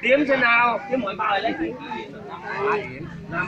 Điểm thế nào? Cái mỗi bài lấy hai cái gì? Ba điểm. Năm